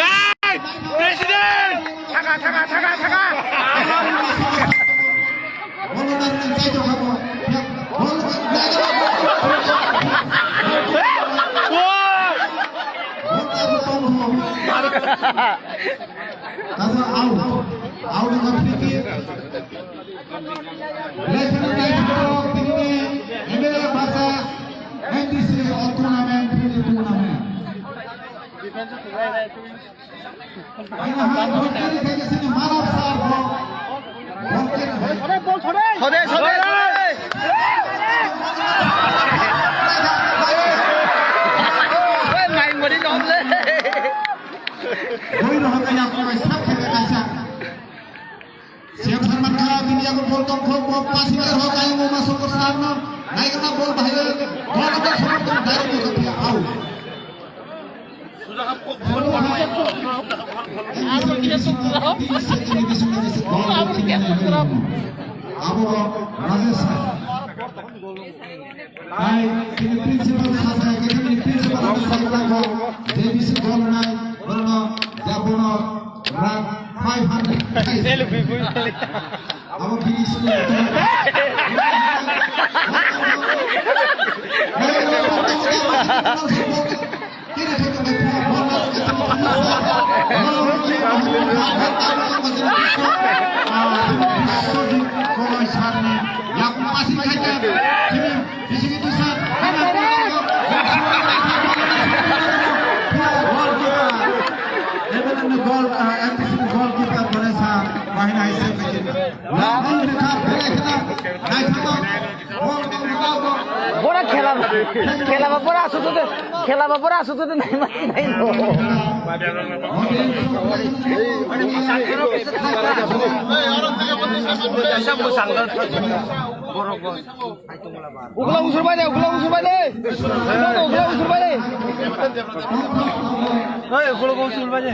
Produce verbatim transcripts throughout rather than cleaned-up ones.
Hey! President! Thaka, thaka, thaka, thaka! Wow! Kaisa out. Out wngkha free kick. Referee naithotok tini M L A Basa M D C O tournament, three D tournament. Aina hai, bol kiri khaikhe sini Malap sir bo. Bol kiri. Sode, sode, sode. Oi, main body dom le. Boi rohor kaya ko mai sab khaikhe kaisa. Siam Sarman kha, bini yago bol tong kho, bo passing khe rok, ayung ma sokor sarno, naikna bol bahai, bol tong sokor tong, direct bol tong, out. Abo Rajesh sir. Hai, tini principal saja, tini principal ang saja ko, J B C gol nai, bono, ya bono, rang five hundred. Abo bini sini. Goalkeeper, M L A ni goal, ah, M T C ni goalkeeper Vanessa, bahai nai save khaikha. Bora khela, khela ba bora asutu de, khela ba bora asutu de nai ma nai no. Ugla usur bai de, ugla usur bai de. Ugla usur bai de. Hey, ugla usur bai de.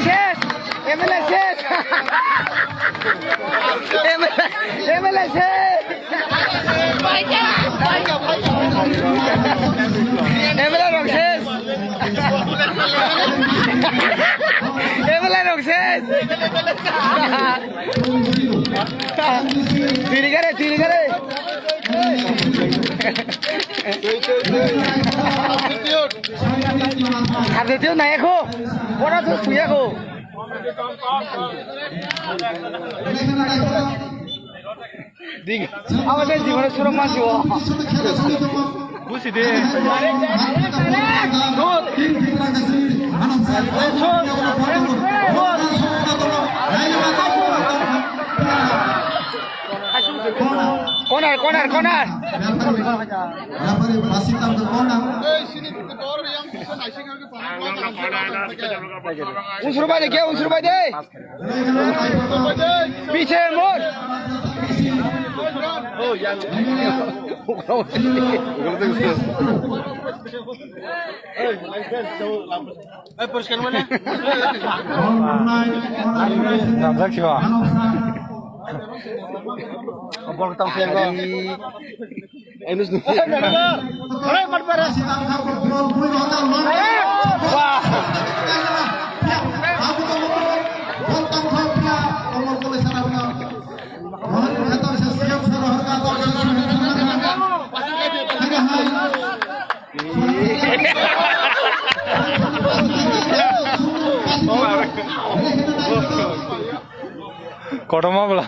Ses, M L A ses. M L A, M L A ses. M L A rok ses. M L A rok ses. Tiri kare, tiri kare. Habde teo nai ko. Bora to suya ko. Ding. Abo de jibone surok masi o. Busi de. Corner, corner, corner. Unsur bai de, kya unsur bai de? Piche mor. Namjak siwa. Bol tang siya ko. Enus nu. Hore matbara. Wah. Kotorma bwla.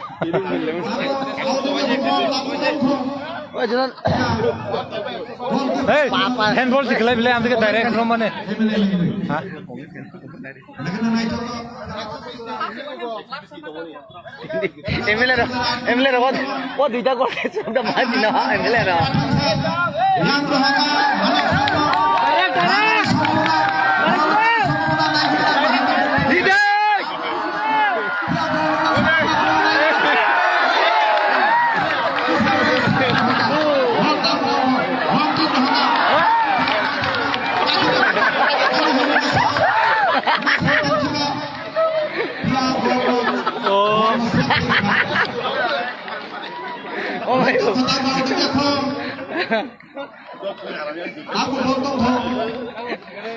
Hey, handball se khlai bwlai, ang khe direct khlai mane. Ha? M L A rok, M L A rok, o, o duita gol khe chwng da ma dino, M L A rok. Oh. Oh my God.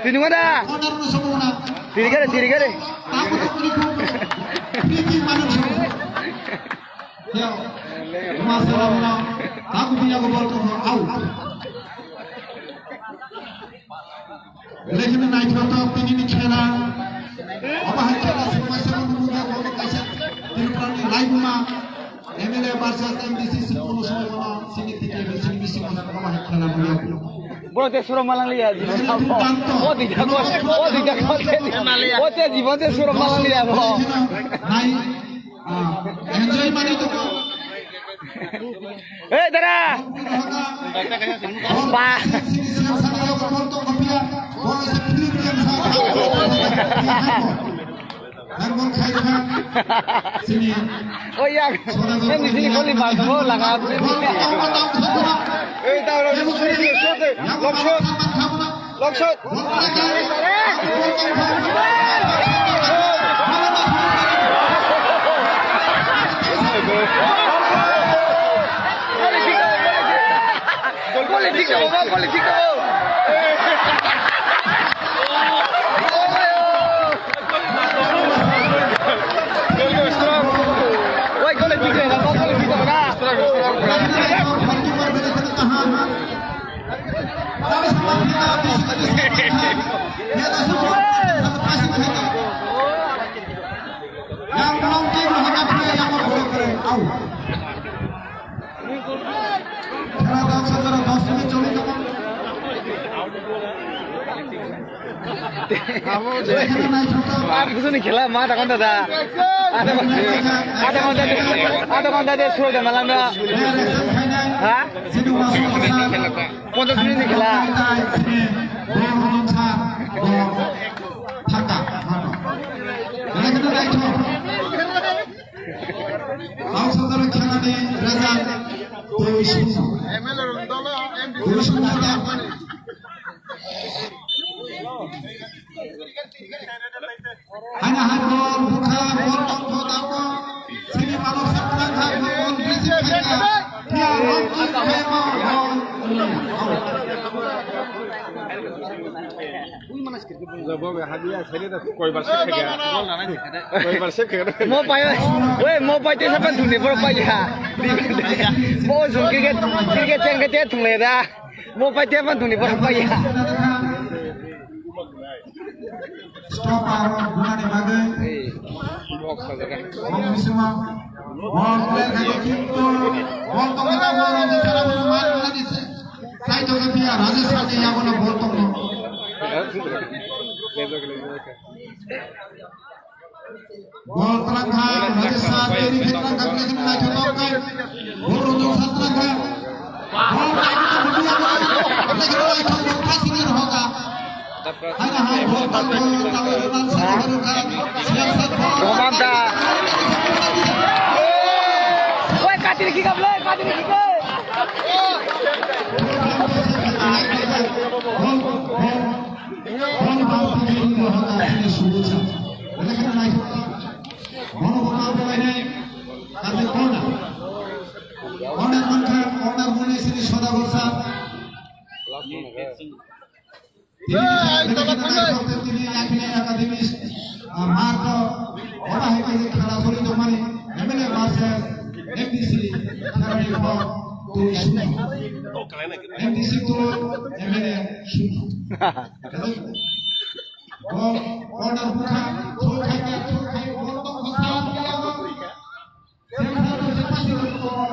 Tini mana? Tiri kare, tiri kare. Lekheno naithotok tini ni khela. Obo hai khela se kaisa no nukya, obo kaisa Tripura ni laibuma M L A versus M D C se kono somoi kono sini tike sini bisi kono obo hai khela nukya. Bro, te suro malang liya. O dija ko, o dija ko, o te jibo te suro malang liya, bro. Nai, ah, enjoy mani to. Hey, dara! Ba! Oh, ya. Ini sini kau lima tu, oh, langka. Eh, tahu, tahu. Long shot. Long shot. Politik dong, Bang, politik dong. Woi, politik dong, Bang, politik dong, nah. Yang long time hana pura yang mau boleh kere, au. Khela dos hajar dos minute choli tong. Ar kusu ni khela ma ta konta da. Ada konta, ada konta de, ada konta de suro de malam da. Ha? Sini masuk ke sana. Ponchas minute ni khela. Thaka, mano. Naikhe naikhe. Kok Sajaro khela ni result dui shunyo. Dui shunyo ta. Hana hai bol bukha, bol tongkho tamo. Sini manuk sakna kha, bol bisi kha. Dia bol tu kha ma bol. Jabo be hadiya sele da koi bar se kha. Koi bar se kha. Mo pai, we mo pai te sapan thuni bor pai ha. Mo jung ke ke ke chang ke te thung le da. Mo pai te pan thuni bor pai ha. Stop aro gunani bagwi. Ei, box sajagan. Bong bisima. Bol player khaje kintu bol tongkhe ta bol rok ni sara bol mar gunani se. Sai to ke biya Rajesh Rani yago na bol tongkho. Bol terangkha, Rajesh Rani khe terangkha, khe naithotok khe. Bol rok sat terangkha. Bol terangkha, khe naithotok khe. Hai, hai, bol, bol, bol, bol, bol, bol, bol, bol, bol. Komanda. Woi, katiri kika, ble, katiri kika. Bol, bol, bol, bol, bol, bol, bol, bol, bol. Bono bono belai nai, kaje corner. Corner mankha, corner mone sini Sodagar sir. Tini, tini, tini, Academy, ah, Marto, oba hai kaje khela soli tongmani, M L A versus M D C, khela ni pho, tui shunyo. M D C tui, M L A shunyo. Bol, corner bukha, throw khai kha, throw khai, bol tong kha, sir, dia bol. Sir, sir, sir, sir, sir, bol.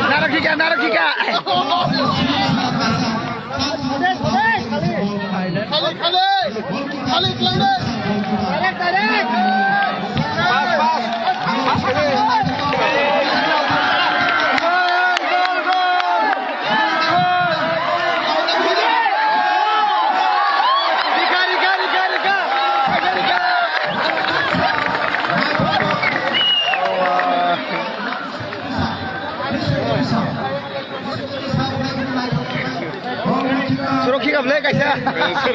Naro kika, naro kika. Khali, khali! Khali, khali! Direct, direct! Pass, pass! Pass, khali! Rika, rika, rika, rika! Rika, rika! Suro kika ble, Kaisa. Kaisa.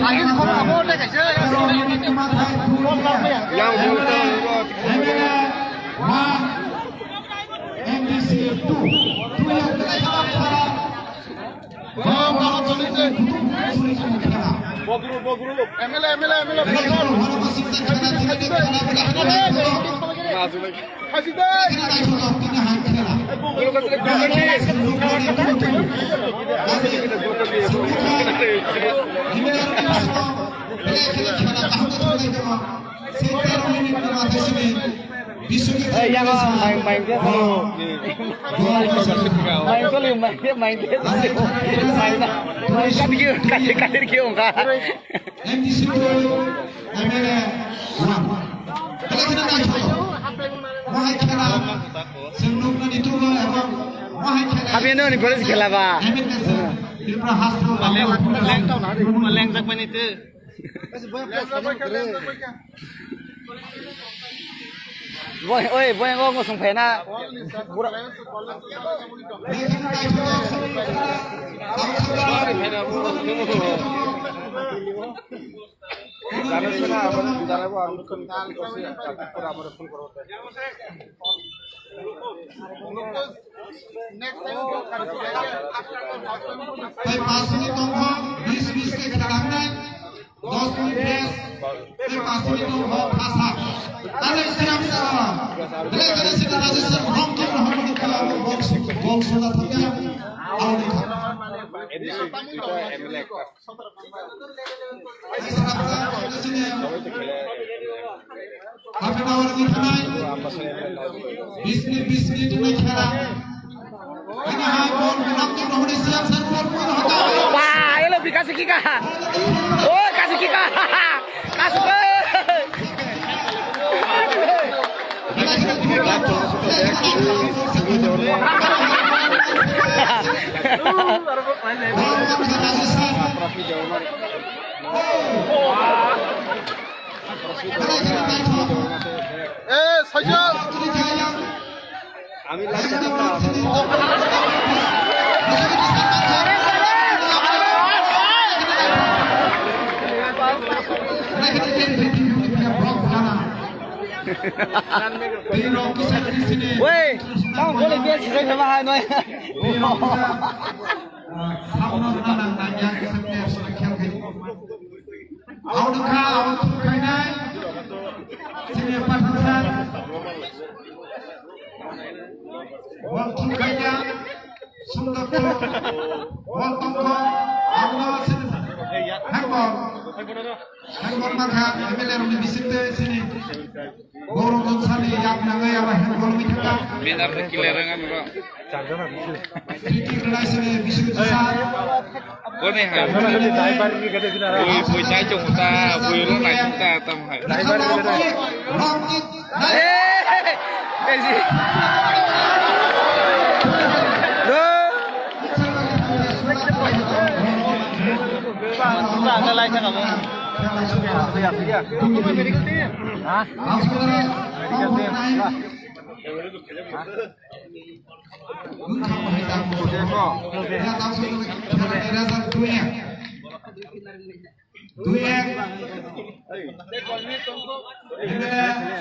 Lagi di bawah, bawah, kaisa. Yang bawah. M D C two, two yang kena khela. Bogru, bogru. M L A, M L A, M L A. Haji Bey. Hey, yang, oh, main, main dia tu. Main tu, main dia, main dia tu. Main, main kan dia, kan dia, kan dia, kan dia. M D C two, M L A one. Khela khela naithok. Mohai khela. Chwng nukna ni tugo ebo mohai khela. Abi no ni police khela ba. M L A se. Tripura House Leng, leng tau na, leng jak mani te. Boy, oi, boy, ngo, ngo sung phena. Bura. Jana sena, abar jana bo, abar phone koro. Tei pash minute tongkha, bis bis khe khela wngnai, dos minute rest, tei pash minute tongkha, phasa. Tale siram sa, belai kheno sita rajasa, rong tong rong tong khela, box, box soda thokya, out kha. Half an hour ni thanai. Bis minute, bis minute ni khela. Ani hai bol, minam tu rohni siam sar bol, bol hota. Ba, elo bika sikika. O, kasiki ka. Kasiki. Eh, Sajal. Ami lagi datang. Woi, tang boleh dia sih saya bahas noi. Sabno nang nang yang kisa player selection kai. Auto ka, auto khainai. Sini pathan san. Wal thum khaina. Sundar tu. Wal tongko. Auto sini. Handball. Handball makha. M L A roni bisik te sini. Borok wng sani yak nangwi abo handball ni kha. Bini arni clear wng ani bro. Free kick rwnai sini Biswajit Sar. Boni hai. Bui, bui nai chong ta, bui lo nai chong ta, tam hai. Long kick, long kick. Eh, eh, eh. Do. Ba, ba, ba, lai thang amo.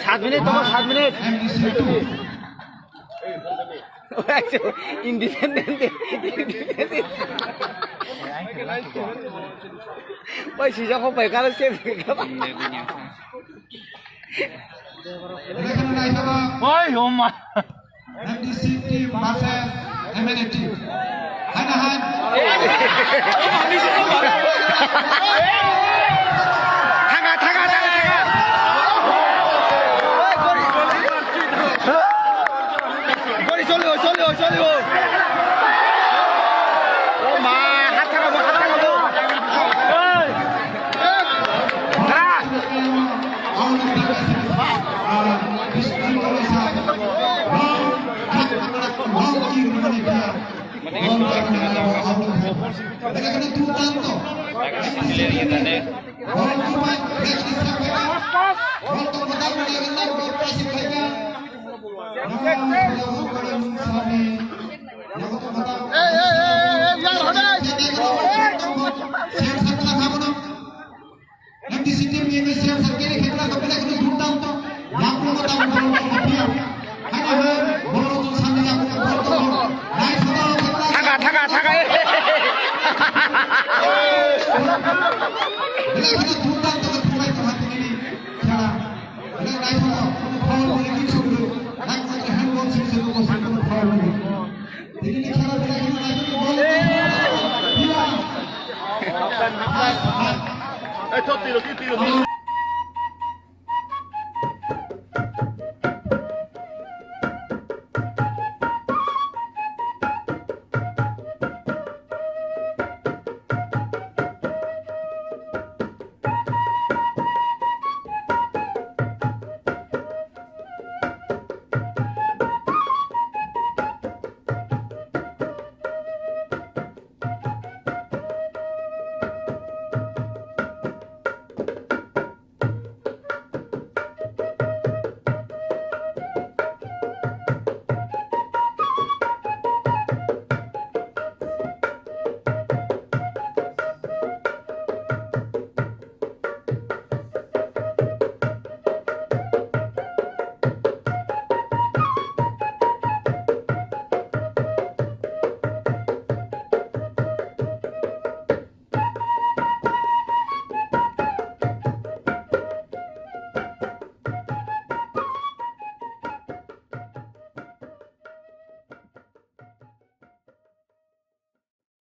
Saat minute, tunggu saat minute. Independent, independent. Oi, sijak kok bai karo se. Oi, oma. M D C team versus M N A team. Hana han. Thaga, thaga, thaga, thaga. Gori, gori, gori, gori, gori, cholibo, cholibo, cholibo. O ma, hat thaga bo, hat thaga bo. Hey. Thaga. Hey, hey, hey, hey, hey, yaar, hota hai. Ini siap sakit ini kita kami tak kena dutang. Yang perlu tahu kalau mau dia. Hanya bolong tu sambil yang perlu tahu. Naik sudah kita. Thaka, thaka, thaka. Bila kita dutang tu kita mulai tu hati ini. Cara. Bila naik sudah. Kalau boleh kita sudah. Naik kita handball sih sebelum masuk ke foul ini. Jadi ini cara bila kita naik itu bolong. Dia. Pas, pas. Eh, thot tiro, tiro, tiro.